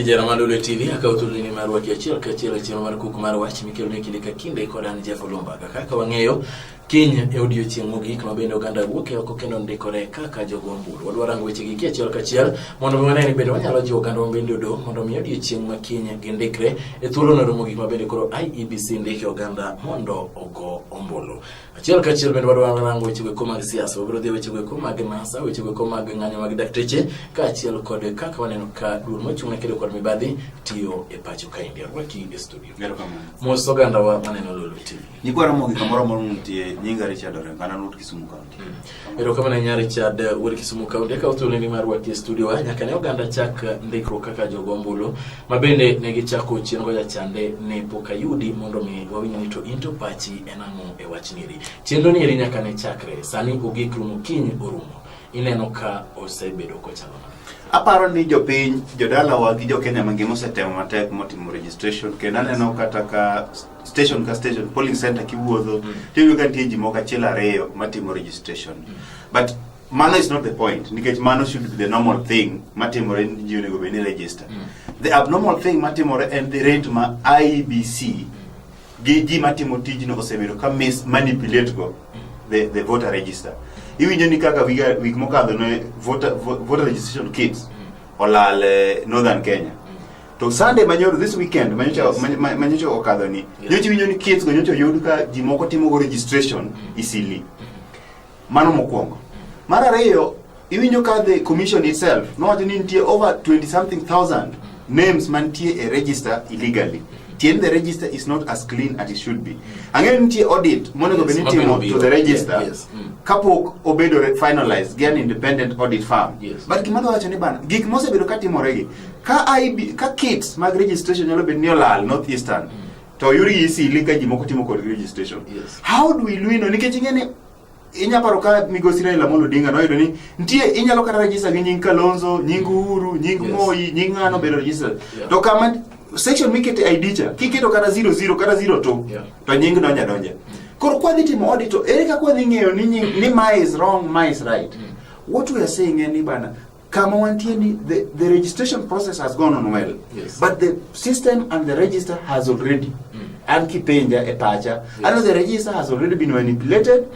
Kijera mar Lolwe TV akawo thuoloni mar rwaki achiel kachiel e chenro mar kuku mar wach mikeloni kinde ka kinde kod an Jeff Olumbaga. Kaka wang'eyo, kiny e odiechieng' mogik ma bende oganda wuok e oko kendo ndikore kaka jogo ombulu. Wadwa rango wechegi ki achiel kachiel mondo mi wane ni bende wanyalo jiwo oganda ma bende odong' mondo mi odiechieng' ma kiny gindikre e thuolono mogik ma bende koro IEBC ndike oganda mondo ogo ombulu. Achiel kachiel bende wadwa rango weche go mag siasa, wabiro dhi weche go mag NASA, weche go mag ng'anyo mag dakteche, kaachiel kod kaka waneno ka duol mochung' ne kedo kod mibadhi tiyo e pacho kaendi. Arwaki e studio. Erokamano. Mos oganda wa maneno Lolwe TV. Nyikwa Ramogi kamoro amora muntie, nyinga Richard Orengo, an wuod Kisumu County. Erokamano ahinya Richard wuod Kisumu County. Akawo thuoloni mar rwaki e studio wa nyaka ne oganda chak ndikruok kaka jogo ombulu ma bende ne gichako chien gocha chande ne pok ayudi mondo mi wawinj ni to in to pachi en ang'o e wach nieri. Chenro nieri nyaka ne chakre sani ogik rumo kiny orumo. Ineno ka osebedo kochalo nade? Aparo ni jopiny, jodalawa gi jo-Kenya mangima osetemo matek motimo registration kendo aneno kata ka station ka station, polling center kiwuotho, tiyudo ka nitie ji moko achiel ariyo matimo registration. But mano is not the point nikech mano should be the normal thing matimore ni ji onego bed ni register. The abnormal thing matimore en the rate ma IEBC gi ji matimo tijno osebedo ka mis manipulate go the voter register. Iwinjo ni kaka wik mokadho ne voter registration kits olal e Northern Kenya. To Sunday manyoro this weekend manyocha manyocha okadho ni nyocha iwinjo ni kits go nyocha oyud ka ji moko timo go registration Isili. Mano mokwongo. Mar ariyo, iwinjo ka the commission itself nowacho ni nitie over 20 something thousand names mantie e register illegally. Tiend the register is not as clean as it should be. Ang'eyo ni nitie audit monego bed ni Yes, mabiro itimo biro. to the register kapok obedo finalized gi an independent audit firm. But gima adwa wacho ni bana, gik mosebedo ka timore gi, ka IB, ka kits mag registration nyalo bedo ni olal North Eastern, to oyudgi Isili ka ji moko timo kodgi registration. How do we know? Nikech ing'e ni inya paro ka migosi Raila Amolo Odinga noyudo ni nitie inyalo kata register gi nying Kalonzo, nying Uhuru, nying Moi, nying ng'ano bedo registered. To kama section mikete ID cha, kiketo kata 00 kata 02 to nying donja donja. Koro kwa dhi timo audit to ere kaka wadhi ng'eyo ni nying ni ma is wrong, ma is right. What we are saying en ni bana kama wantie ni the registration process has gone on well. But the system and the register has already an kipenja e pacha I know the register has already been manipulated.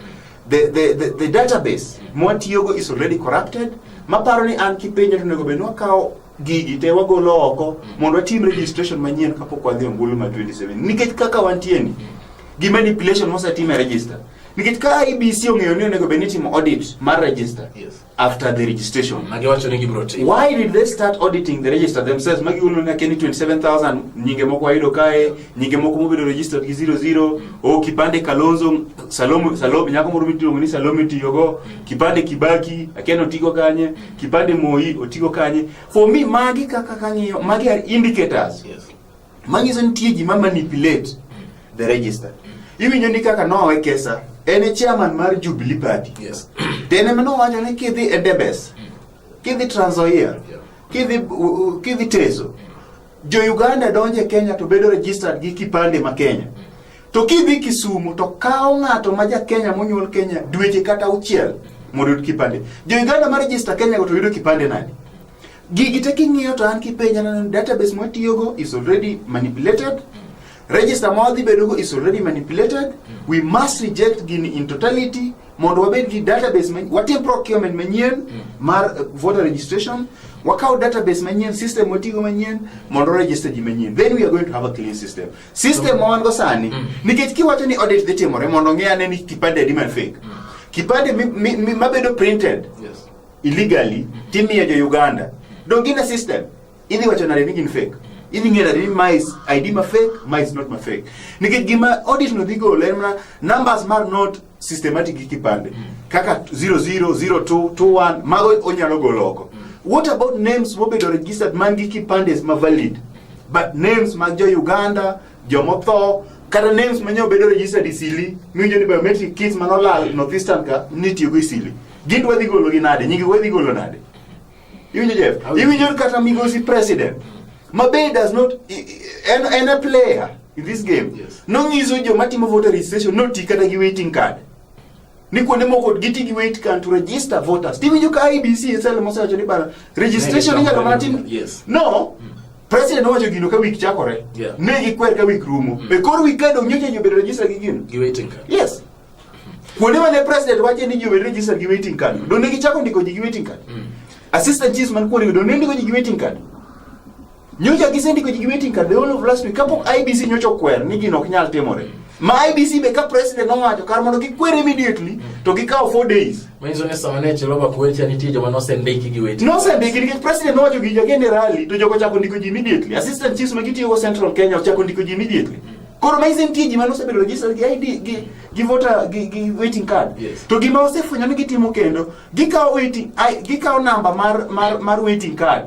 The database mwatiyogo is already corrupted. Maparo ni an kipenja to onego bed ni wakawo gigi te wagolo oko mondo watim registration manyien kapok wadhi ombulu ma 27 nikech kaka wantie ni gi manipulation mosetim e register nikech ka IEBC ong'eyo ni onego bed ni itimo audit mar register after the registration. Magiwacho ni gibiro timo. Why did they start auditing the register themselves? Magigolo ni akeni 27,000 nyinge moko wayudo kae, nyinge moko mobedo registered gi 00, o kipande Kalonzo, Salome, Salome, nyako moro miluongo ni Salome tiyogo, kipande Kibaki, akiani otigo kanye, kipande Moi otigo kanye. For me, magi kaka kang'iyo, magi are indicators. Manyiso nitie ji ma manipulate the register. Iwinjo ni kaka Noah Wekesa en e chairman mar Jubilee Party. To en ema nowacho ni kidhi e Endebess, kidhi Trans Nzoia, kidhi Teso, jo Uganda donjo e Kenya to bedo registered gi kipande ma Kenya. To kidhi Kisumu to kawo ng'ato ma ja Kenya monyuol Kenya dweche kata auchiel mondo oyud kipande. Jo Uganda ma register Kenya go to yudo kipande nade? Gigi te king'iyo to an kipenja na database mwatiyogo is already manipulated. Register ma wadhi bedogo is already manipulated. We must reject gini in totality mondo wabed gi database watim procurement manyien mar voter registration, wakaw database manyien, system watigo manyien mondo register ji manyien. Then we are going to have a clean system. System ma wan go sani, nikech kiwacho ni audit dhi timore mondo ong'e ane ni kipande adi man fake. Kipande mabedo printed illegally timiyo jo Uganda. Dong gin a system. Idhi wacho nade ni gin fake? Idhi ng'eyo nade ni ma is ID ma fake, ma is not ma fake. Nikech gima audit no dhi golo en mana numbers mar not systematic gi kipande. Kaka 00, 02, 21, mago onyalo golo oko. What about names mobedo registered man gi kipandes ma valid? But names mag jo Uganda, jomotho, kata names ma nyo bedo registered Isili, miwinjo ni biometric kits manolal Northeastern ka nitiyogo Isili. Gin wadhi golo gi nade? Nyingi wadhi golo nade? Iwinjo Jeff? Iwinjo kata migosi president Mabe does not en a player in this game. Nonyiso joma timo voter registration noti kata gi waiting card. Ni kuonde moko giti gi wait card to register voters. Tiwinjo ka IEBC itself mosewacho ni bana registration inyalo mana tim. No. President nowacho gino ka week chakore. Yeah. Ne gikwer ka week rumo. E kor week ka dong nyocha ji obedo register gi gino. Gi waiting card. Yes. Kuonde mane president wache ni ji obed register gi waiting card. Don ne gichako ndiko ji gi waiting card. Assistant chiefs man kuonde go don ne ndiko ji gi waiting card. Nyocha gisendiko ji gi waiting card the whole of last week kapok IEBC nyocha okwer ni gino ok nyal timore. Ma IEBC be ka president nowacho kar mondo gikwer immediately to gikawo 4 days. Manyiso ni sama ne Chiloba kwecha nitie joma nosendiki gi waiting. Nosendiki nikech president nowacho gigi again e rally to jogo ochako ndiko ji immediately. Assistant chiefs ma gitiyogo Central Kenya ochako ndiko ji immediately. Koro ma nitie ji mane osebedo registered gi ID gi voter gi waiting card. Yes. To gima osefwenyo ni gitimo kendo gikawo waiting ai, gikawo namba mar waiting card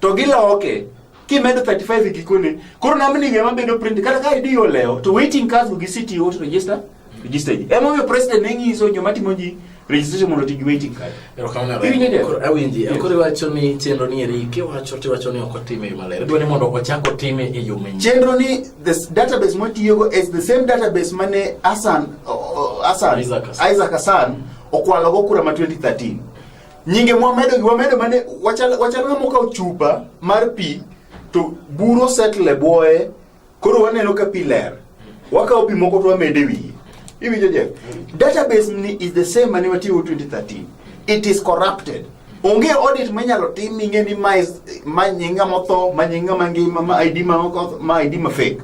to giloke kimedo 35 e gikone koro nambni go ema bedo print kata ka ID olewo to waiting cards go gisetiyo to register ji. Emomiyo president ne nyiso joma timo ji registration mondo oti gi waiting card. Erokamano. Iwinjo Jeff? Koro awinji. Yes. Koro iwacho ni chenro ni eri kiwacho tiwacho ni ok otime e yo maler. Idwa ni mondo ochak otime e yo manyien. Chenro ni the database mwatiyogo is the same database mane Hassan, Isaac Hassan. Isaac Hassan okwalogo kura ma 2013. Nyinge mwamedo gi wamedo mane wachal ng'ama okawo chupa mar pi to buru osettle e bwoye koro waneno ka pi ler. Wakawo pi moko to wamedo e wiye. Iwinjo Jeff? Database ni is the same mane watiyogo 2013. It is corrupted. Onge audit minyalo tim ming'e ni ma nying ng'ama otho, ma nying ng'ama ngima, ma ID ma ok otho, ma ID ma fake.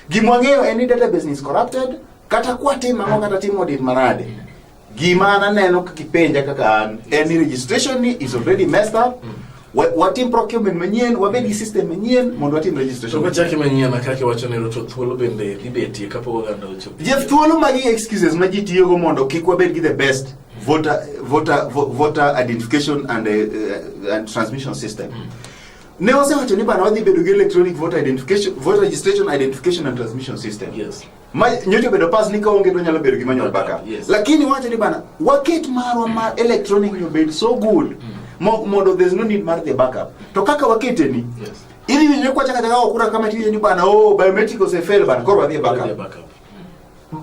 Gima wang'eyo en ni database ni is corrupted, kata kwatimo ang'o kata timo audit manade. Gima an aneno kaka ipenja kaka an, en ni registration ni is already messed up. Watim procurement manyien, wabed gi system manyien mondo watim registration. To kochaki manyien kaka iwacho ni to thuolo bende dhi betie kapok oganda ochopo. Jeff, thuolo magi excuses ma ji tiyogo mondo kik wabed gi the best voter identification and transmission system. Ne osewacho ni bana wadhi bedo gi electronic voter identification, voter registration, identification and transmission system. Yes. Ma nyocha obedo pass ni kaonge to nyalo bedo gi manual backup. Yes. Lakini wacho ni bana waket marwa mar electronic ni obed so good mondo there's no need mar the backup. To kaka wakete ni Yes. idhi winjo kwa chaka chaka kura kama tiyo ni bana oh biometric ose fail bana koro wadhi e Wadhi e backup. backup.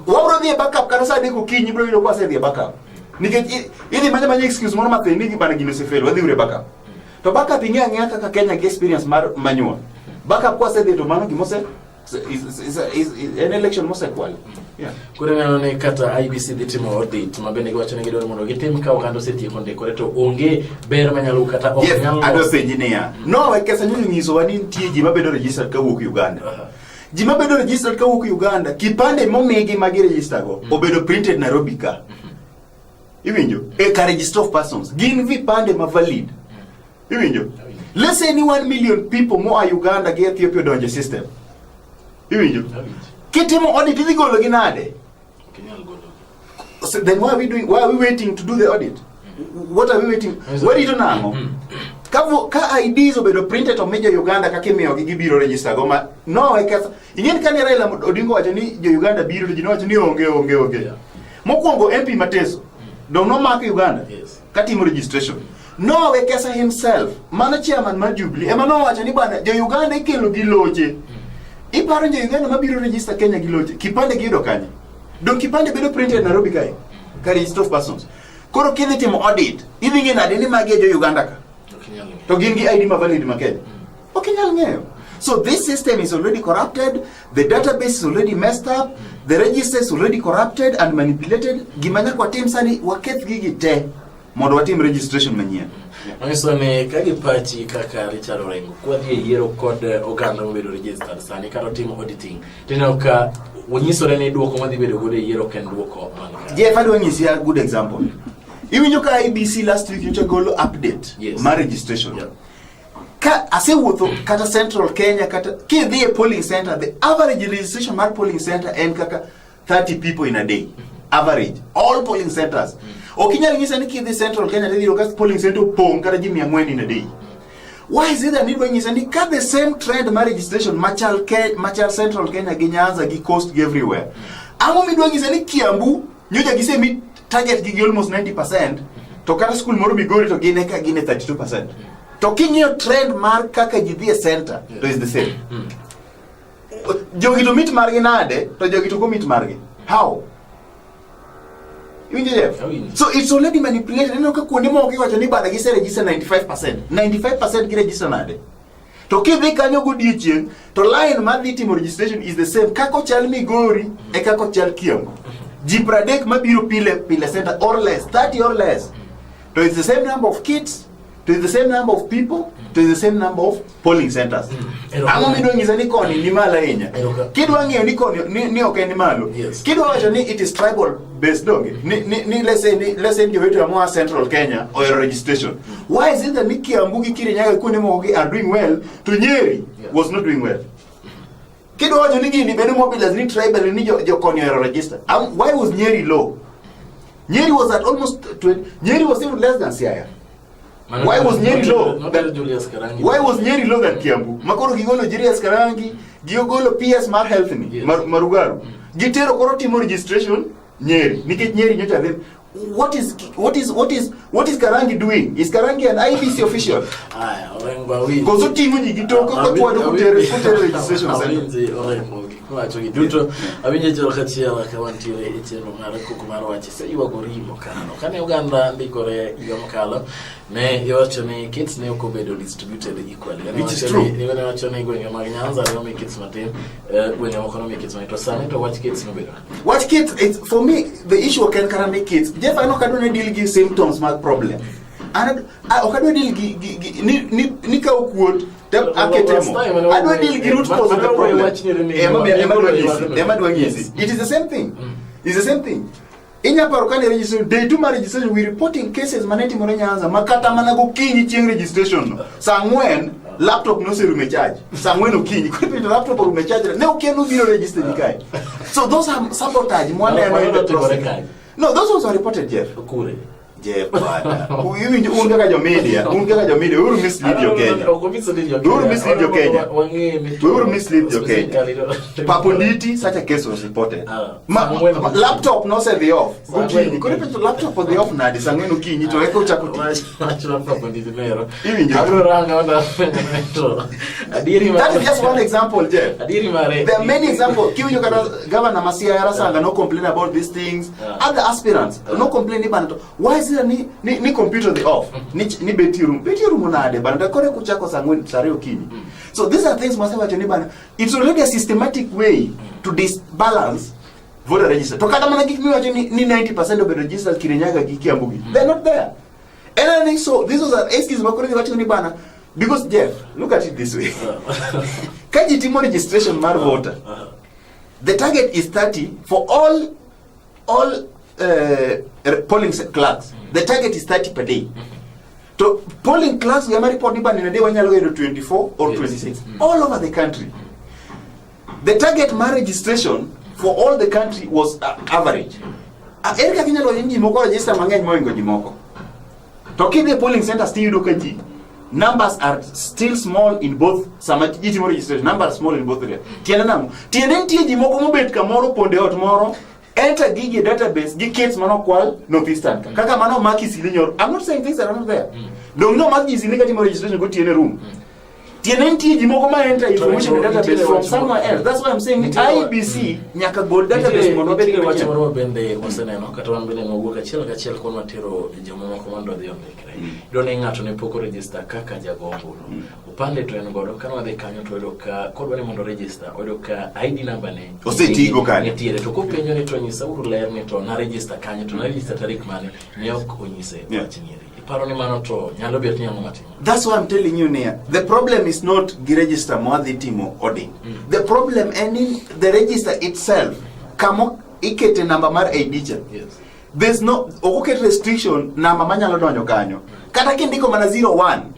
Wabro dhi e backup kata saa 3 okinyi bro yudo kwa wadhi e backup. Nikech idhi manya manya excuse moro mathin ni bana gino ose fail wadhi ure backup. To backup ing'e ang'eya kaka Kenya gi experience mar manual. Backup kwa wadhi to mano gimose is an election mosekwal. Yeah. Koro ineno ni kata IEBC dhi timo audit ma bende giwacho ni gidwaro mondo gitim ka oganda osetieko ndikore to onge ber manyalo kata ok Yes, nyal adwa penji niya. No, Wekesa nyocha onyisowa ni nitie ji mabedo registered kawuok Uganda. Ji mabedo registered kawuok Uganda, kipande momigi ma giregister go obedo printed Nairobi ka. Iwinjo? E ka register of persons. Gin vipande ma valid. Iwinjo? Let's say ni 1 million people moa Uganda gi Ethiopia odonjo e system. Iwinjo? Kitimo audit idhi golo gi nade? Ok inyal golo. So then why are we doing, why are we waiting to do the audit? What are we waiting? Warito nang'o? Ka IDs obedo printed to mi jo Uganda kaka imiyogi gibiro register go ma no wekesa. Ing'eni kane Raila Odinga owacho ni jo Uganda biro to ji nowacho ni onge onge onge. Yeah. Mokwongo MP Mateso dong nomak Uganda Yes. katimo registration. No Wekesa himself, mano chairman mar Jubilee, ema nowacho ni bwana jo Uganda ikelo gi loche. Iparo jo Uganda mabiro register Kenya gi loche, kipande giyudo kanye? Dong kipande bedo printed Nairobi kae, ka register of persons. Koro kidhi timo audit, idhi ng'e nade ni magi e jo Uganda ka? Ok inyal ng'eyo. To gin gi ID ma valid ma Kenya. Ok inyal ng'eyo. So this system is already corrupted, the database is already messed up, the register is already corrupted and manipulated. Gima nyaka watim sani, waketh gigi te mondo watim registration manyien. Manyiso ni ka gipachi kaka Richard Orengo kwadhi e yiero kod oganda mobedo registered sani kata otimo auditing tineno ka wanyisore ni duoko madhi bedo godo e yiero ok en duoko man kare. Jeff, adwa nyisi a good example. Iwinjo ka IEBC last week nyocha golo update Yes. mar registration. Yeah. Ka asewuotho kata Central Kenya kata kidhi e polling center, the average registration mar polling center en kaka 30 people in a day. Average. All polling centers. Ok inyal nyisa ni kidhi Central Kenya tidhi yudo ka polling center opong' kata ji 400 in a day. Why is it that nidwa nyisa ni ka the same trend mar registration machal Central Kenya gi Nyanza gi Coast gi everywhere. Ang'o midwa nyisa ni Kiambu nyocha gisemi target gi almost 90% to kata school moro Migori to gin eka gin e 32%. To king'iyo trend mar kaka ji dhi e center to is the same. Jogi to meet margi nade to jogi to ko meet margi. How? Iwinjo Jeff? Awinjo. So it's already manipulated. Ineno ka kuonde moko iwacho ni bana gise register 95%. 95% gi register nade? To kidhi kanyo godiechieng' to line madhi timo registration is the same kaka ochal Migori e kaka ochal Kiambu. Ji 30 mabiro pile pile center or less, 30 or less. To it's the same number of kits, to it's the same number of people, to it's the same number of polling centers. Ang'o midwa nyisa ni koni ni malo ahinya? Kidwa ng'eyo ni koni ni ok en malo. Kidwa wacho ni it is tribal based donge. Ni let's say ni let's say jowetu moa Central Kenya ohero registration. Why is it that ni Kiambu gi Kirinyaga kuonde moko gi are doing well to Nyeri was not doing well? Kidwa wacho ni gini bedo mobilized ni tribal ni jo koni ohero register. Why was Nyeri low? Nyeri was at almost 20, Nyeri was even less than Siaya. Why was Nyeri low? Why was Nyeri low than Kiambu? Makoro gigolo Julius Karangi, gigolo PS mar health ni, Marugaru. Gitero koro timo registration Nyeri. Nikech Nyeri nyocha dhi. What is Karangi doing? Is Karangi an IEBC official? Aya, Orengo awinji. Koso ting'o ji gi toke kochwado kotero registration center. Awinji Orengo gik miwacho gi duto. Awinjo achiel kachiel ka wantiere e chenro mar kuku mar wach iseywago rimo kano. Kane oganda ndikore higa mokalo, ne iwacho ni kits ne ok obedo distributed equally. Which is true. Ne wacho ni gwenge mag Nyanza ne omi kits matin, gwenge moko nomi kits matin. To sani to wach kits nobedo. Wach kits, it's, for me, the issue ok en kata ni kits. Jeff, an ok adwa ni deal gi symptoms mag problem. An ok adwa deal gi ni ka okuot to akete mo. Adwa deal gi root cause of the problem. Ema adwa nyisi. It is the same thing. It's the same thing. Inya paro kane registration, day 2 mar registration, we reporting cases mane timore Nyanza, ma kata mana gokinyi chieng' registration no. Saa 4 laptop noserumo e charge. Saa 4 okinyi, koro penjo laptop orumo e charge, ne okia nobiro register ji kae. So those are sabotage mwaneno in the process. No, those ones are reported, Jeff. Kure. Jeff, bwana. Iwinjo un kaka jo media, un kaka jo media, uru mislead jo Kenya. Ok mislead jo Kenya. Uru mislead jo Kenya. Uru mislead jo Kenya. Paponditi, such a case was reported. Ma, laptop nosedhi off gokinyi. Koro ipenjo laptop odhi off nade saa 4 okinyi to eka ochako tich. Wach mar Paponditi nero. Iwinjo? Abiro rango mondo afweny to adieri That is just one example, Jeff. Adieri mare. There are many examples. Kiwinjo kata governor ma Siaya Rasanga no complain about these things. Other aspirants no complain ni bana to why is it ni computer dhi off? Ni beti room. Beti room nade bana to kore kuchako saa 4 saa 2 okinyi. So these are things masewacho ni bana it's already a systematic way to disbalance voter register. To kata mana gik miwacho ni 90% obedo registered Kirinyaga gi Kiambu gi. They're not there. And I think so this was an excuse makoro giwacho ni bana because Jeff, look at it this way. Ka ji timo registration mar voter, the target is 30 for all polling clerks. The target is 30 per day. To polling clerks we report ni bana in a day wanyalo yudo 24 or 26 all over the country. The target mar registration for all the country was average. Ere kaka inyalo wacho ni ji moko register mang'eny mohingo ji moko? To kidhi e polling centers tiyudo ka ji numbers are still small in both sama ji timo registration numbers are small in both areas. Tiende nang'o? Tiende nitie ji moko mobet kamoro ponde ot moro enter gigi e database gi kits manokwal Northeastern ka. Kaka mano omaki Isili nyoro. I'm not saying things that are not there. Dong nomak ji Isili katimo registration gotieno e room. Tiende nitie ji moko ma enter information e database from somewhere else. That's why I'm saying ni IEBC nyaka gol database mondo wabed Nitiere gi wach manyien. moro ma bende waseneno kata wan bende nwawuok achiel kachiel kon watero jomamoko mondo odhi ondikre. Iyudo ni ng'ato ne pok oregister kaka jago ombulu. Opande to en godo kane wadhi kanyo to wayudo ka kodwa ni mondo oregister oyudo ka ID number ne Osetigo kanyo. nitiere to kopenjo ni to nyisauru ler ni to naregister kanyo to naregister tarik mane ne ok onyise wach nieri. Iparo ni mano to nyalo bet ni ang'o matimo? That's why I'm telling you Nia, the problem is not gi register mwadhi timo audit. The problem en ni the register itself kamo ikete namba mar ID cha. There's no ok oket restriction namba manyalo donjo kanyo. Kata kindiko mana 01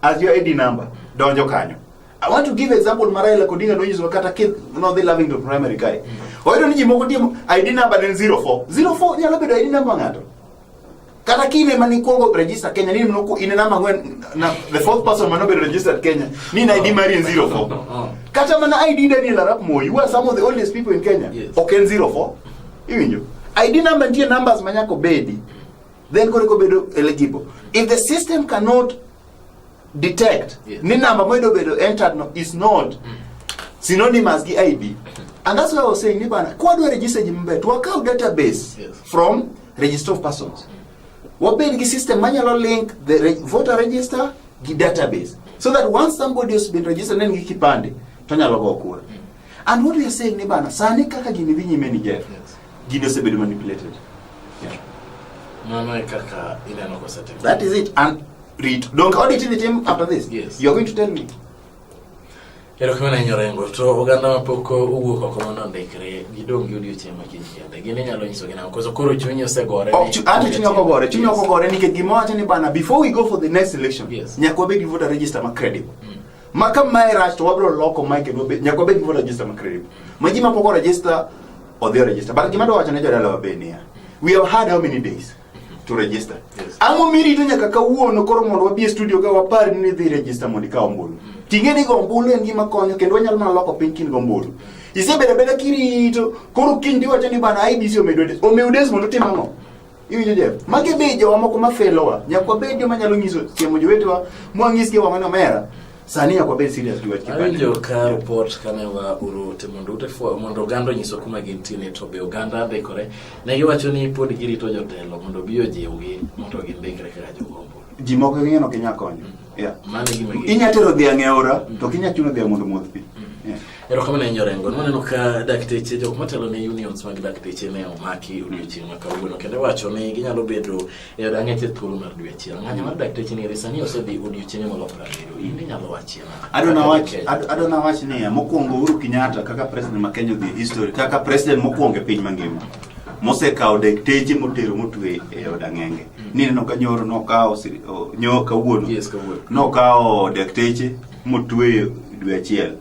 as your ID number donjo kanyo. I want to give example mar Raila Odinga nonyiso kata kid nodhi Lavington Primary kae. Oyudo ni ji moko timo ID number ne en 04. 04 nyalo bedo ID number ng'ato. Kata kine mane ikuongo register Kenya ni noko in namba ang'wen na, the fourth person manobedo registered Kenya ni in ID mari en 04. Kata mana ID Daniel Arap Moi who are some of the oldest people in Kenya ok en 04. Iwinjo? ID number nitie numbers ma nyaka obedi then koro eka obedo eligible. If the system cannot detect ni number moyudo bedo entered no is not synonymous gi ID. And that's why I was saying ni bana kwadwa register ji maber to wakaw database from register of persons. Wabed gi system manyalo link the voter register gi database. So that once somebody has been registered ne en gi kipande to onyalo go kura. And what we are saying ni bana sani kaka gini dhi nyime ni Jeff, gini osebedo manipulated. Yeah. Mano e kaka ineno kosetimore. That is it. And read. Don't audit the team after this. Yes. You are going to tell me. Erokamano ahinya Orengo. To oganda mapok owuok oko mondo ondikre, gidong' gi odiochieng' ma kiny kende. Gin inyalo nyisogi nang'o? Koso koro chunyi osegore ni- Ok, anto chuny ok ogore, chuny ok ogore nikech gima wacho ni bana before we go for the next election, Yes. nyaka wabed gi voter register ma credible. Ma ka mae rach to wabiro loko mae kendo nyaka wabed gi voter register ma credible. Ma ji mapok o register odhi o register. But gima adwa wacho ne jodalawa be niya, we have had how many days to register? Yes. Ang'o mirito nyaka kawuono koro mondo wabi e studio ka wapar ni idhi register mondo ikaw ombulu. Ting'e ni go ombulu en gima konyo kendo wanyalo mana loko piny kin go ombulu. Isebedo abeda kirito, koro kiny tiwacho ni bana IEBC omedo days. Omedo days mondo utim ang'o? Iwinjo Jeff? Magi be jowa moko ma felowa. Nyaka wabed joma nyalo nyiso siemo jowetewa, mwanyisgi wang'o ni omera. Sani nyaka wabed serious gi wach kipande. Awinjo ka report kane waoro ote mondo ute fwa mondo oganda onyiswa kuma gintie ni to be oganda ndikore. Ne giwacho ni pod girito jotelo mondo obi ojiwgi mondo gindikre kaka jogo ombulu. Ji moko ing'e ok inyal konyo. Yeah. Mano e gima gi Inya tero dhiang' e aora, to ok inyal chuno dhiang' mondo omodh pi. Yeah. Erokamano ahinya Orengo. Nwaneno ka dakteche jok matelo ne unions mag dakteche ne omaki odiochieng' ma kawuono kendo iwacho ni ginyalo bedo e od ang'ech e thuolo mar dwe achiel. Ng'anyo mar dakteche ni sani osedhi odiochienge molo 70. In inyalo wachie nang'o? Adwa wach adwa wach niya, mokwongo Uhuru Kenyatta kaka president ma Kenya odhi e history kaka president mokwongo e piny mangima mosekawo dakteche motero motwe e od ang'enge. Nineno ka nyoro nokawo nyo kawuono. Yes, kawuono. Nokawo dakteche motwe dwe achiel.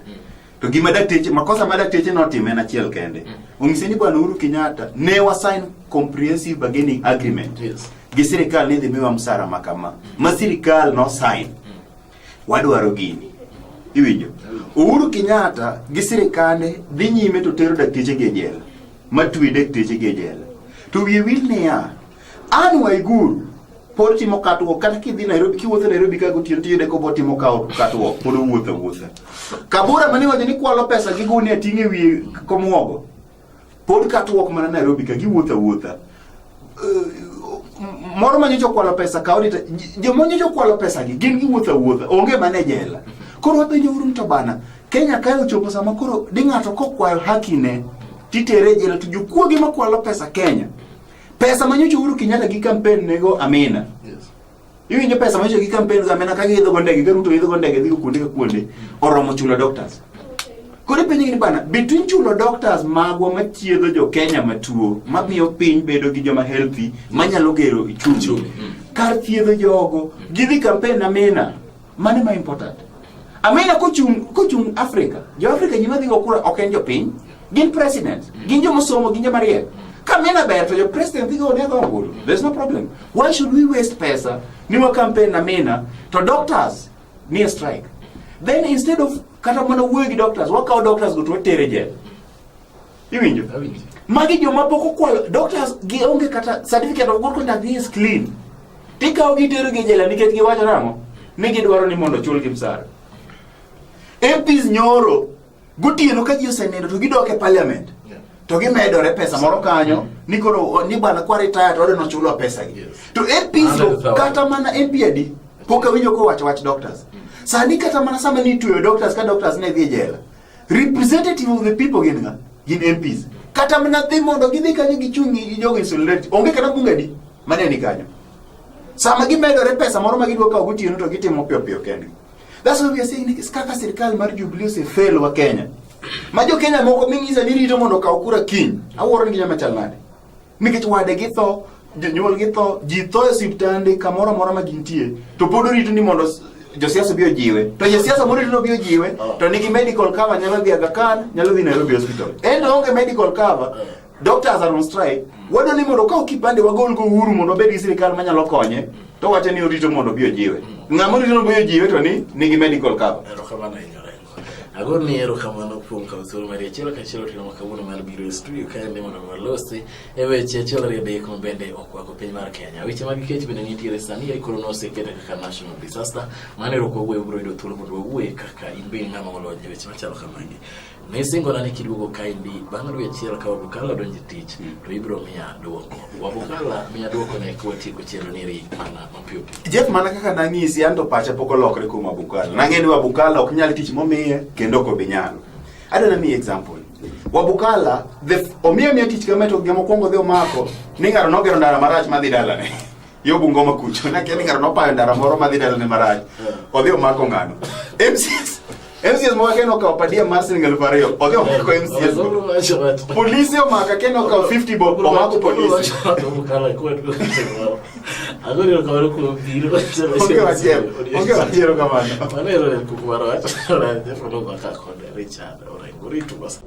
To gima dakteche makosa ma dakteche notimo en achiel kende. Onyise ni bwana Uhuru Kenyatta ne wa sign comprehensive bargaining agreement. Yes. Gi sirikal ni dhi miwa msara ma kama. Ma sirikal no sign. Wadwaro gini. Iwinjo? Uhuru Kenyatta gi sirikande dhi nyime to tero dakteche gi e jela. Matwe dakteche gi e jela. To wiye wil niya, Anne Waiguru pod timo catwalk kata kidhi Nairobi kiwuotho Nairobi ka gotieno tiyude kopod timo catwalk pod owuotho awuotha. Kabura mane iwacho ni kwalo pesa gi gunia ting'e e wiye komuogo pod catwalk mana Nairobi ka giwuotho awuotha. Moro ma nyocha okwalo pesa ka auditor joma nyocha okwalo pesa gi gin giwuotho awuotha onge mana e jela. Koro wapenjo uru ni to bana Kenya kae ochopo sama koro di ng'ato kokwayo haki ne titere e jela to jokuoge makwalo pesa Kenya pesa ma nyocha Uhuru Kenyatta gi campaign nego Amina. Yes. Iwinjo pesa ma nyocha gi campaign go Amina ka giidho go ndege ka Ruto idho go ndege dhi go kuonde ka kuonde oromo chulo doctors. Koro ipenjo ni bana between chulo doctors magwa mathiedho jo Kenya matuo mamiyo piny bedo gi joma healthy manyalo gero uchumi. Uchumi, Kar thiedho jogo gidhi campaign Amina mano ma important. Amina kochung kochung Africa, jo Africa ji madhi go kura ok en jopiny, gin president, gin joma somo, gin joma riek. Ka Amina ber to jo president dhi go ne go ombulu. There's no problem. Why should we waste pesa ni wa campaign Amina to doctors ni e strike? Then instead of kata mana wuoyo gi doctors, wakawo doctors go to watere jela. Iwinjo? Awinjo. Magi joma pok okwalo doctors gionge kata certificate of good conduct is clean. Tikawo gi tero gi e jela nikech giwacho nang'o? Ni gidwaro ni mondo chulgi msara. MPs nyoro gotieno ka ji osenindo to gidok e parliament. Yeah. To gimedore pesa moro kanyo ni koro ni bwana kwa retire to wadwa nochulwa pesa gi. Yes. To MPs go 100,000. kata mana MP adi pok awinjo kowacho wach doctors. Sani kata mana sama nitweyo doctors ka doctors ne dhi e jela. Representative of the people gin ng'a? Gin MPs. Kata mana dhi mondo gidhi kanyo gichung' gi jogo in solidarity. Onge kata bunge adi mane ni kanyo. Sama gimedore pesa moro ma gidwa kawo gotieno to gitimo piyo piyo kendgi. That's why we are saying ni kaka sirkal mar Jubilee osefail wa Kenya. Ma jo Kenya moko ming'isa ni rito mondo okaw kura kiny. Awuoro ni ginyalo chal nade. Nikech wade gi tho, jonyuol gi tho, ji tho e osiptande kamoro amora ma gintie. To pod orito ni mondo josiasa obi ojiwe. To josiasa morito ni obi ojiwe, to nigi medical cover nyalo dhi Aga Khan, nyalo dhi Nairobi Hospital. En to onge medical cover. Doctors are on strike. Wadwa ni mondo okaw kipande wagol go Uhuru mondo obed gi sirikal manyalo konye. To wacho ni orito mondo obi ojiwe. Ng'ama orito mondo obi ojiwe to ni nigi medical cover. Erokamano ahinya Orengo. Agoni erokamano kuom kawo thuolo mari achiel kachiel otieno ma kawuono mar biro e studio kaendi mondo mi walosi e weche achiel ariyo adek ma bende okwako piny mar Kenya. Weche mag kech bende nitiere sani e koro nosekete kaka national disaster. Mano ero ok wawuoyo, wabiro yudo thuolo mondo wawuoye kaka in be in ng'ama olony e weche machalo kamagi. Nisingona ni kiduogo kaendi bang' dwe achiel ka Wabukala odonjo e tich to ibiro miya duoko. Wabukala miya duoko ne kwatieko chenro neri mana mapiyo piyo. Jeff mana kaka nang'isi an to pacha pok olokre kuom Wabukala. Nang'e ni Wabukala ok nyal tich momiye kendo ok obi nyalo. Adwa namiyi example. Wabukala the omiye miya tich kama to gima okwongo dhi omako ni ng'ato nogero ndara marach madhi dalane. Yo Bungoma kucho. Nakia ni ng'ato nopayo ndara moro madhi dalane marach. Odhi omako ng'ano. MCS MCS moko akia nokawo per diem mar siling 2000. Odhi omako MCS. go. Polisi omako akia nokawo 50 bob omako polisi. Agoni erokamano kuom biro. Onge wachielo. Onge wachielo kamano. Mano ero en kuku mar wach. Jeff Olumba kod Richard Orengo. Ritu bas.